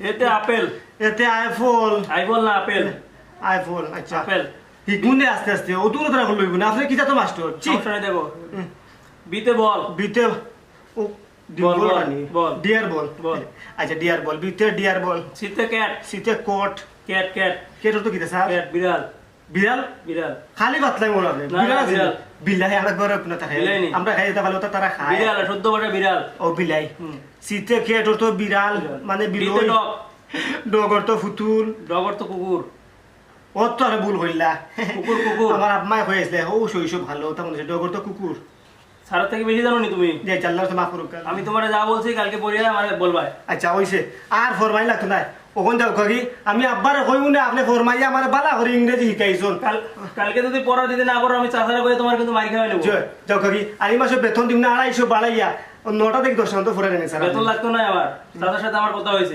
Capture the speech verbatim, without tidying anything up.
এতে আপেল। এতে আইফল। আইফল না, আপেল। আইফল, আচ্ছা। আপেল। হিকুনে আস্তে আস্তে, ও দূরে তারা লইব না, আপনি কিতা তো মাস্টার? ছি। সমস্যা নাই, দেখো। হুম। বিতে বল। বিতে, ও, বল, বল বল, আনি। বল। ডিয়ার বল। বল। আচ্ছা, ডিয়ার বল। বিতে ডিয়ার বল। সিতে ক্যাট। সিতে কোট। Cat, cat. ক্যাট অর্থ কিতা, স্যার? ক্যাট, বিড়াল। বিড়াল? বিড়াল। খালি বাতলাই মনে হয়। না, বিড়াল না, আছে। বিড়াল। বিলাই আর ঘরে কোনো থাকে। বিলাই নেই। আমরা খাই এটা ভালো, তো তারা খায়। বিড়াল, শুদ্ধ ভাষা বিড়াল। ও, বিলাই। হুম। সিতে ক্যাট অর্থ বিড়াল, বিড়াল। মানে বিতে বিলই। ডগ। ডগ অর্থ ফুতুল। ডগ অর্থ কুকুর। অত তো আরে ভুল কইলা। কুকুর, কুকুর। আমার আম্মায় কইছিল, "ও শৈশব ভালো", তা মনে হচ্ছে ডগ অর্থ কুকুর। স্যারের থেকে বেশি জানো নি তুমি? জি, আল্লাহ তো মাফ করুক। আমি তোমারে যা বলছি, কালকে পড়িয়া আমারে বলবায়। আচ্ছা, অইছে। আর ফরমাই লাগতো না। অখন যাও কাকি, আমি আব্বারে কইমু না, আপনি ফরমাইয়া আমারে বালা করি ইংরেজি শিখাইছন। কাল-, কালকে যদি পড়া দিতে না পারো, আমি চাচারে কইয়া তোমার কিন্তু মাইর খাওয়াই নেবো। জি, যাও কাকি, আর এই মাসে বেতন দিম না, আড়াইশো বাড়াইয়া, ও নটা থেকে দশটা পর্যন্ত পড়া নেন, স্যার। বেতন লাগতো না আমার, চাচার সাথে আমার কথা হয়েছে।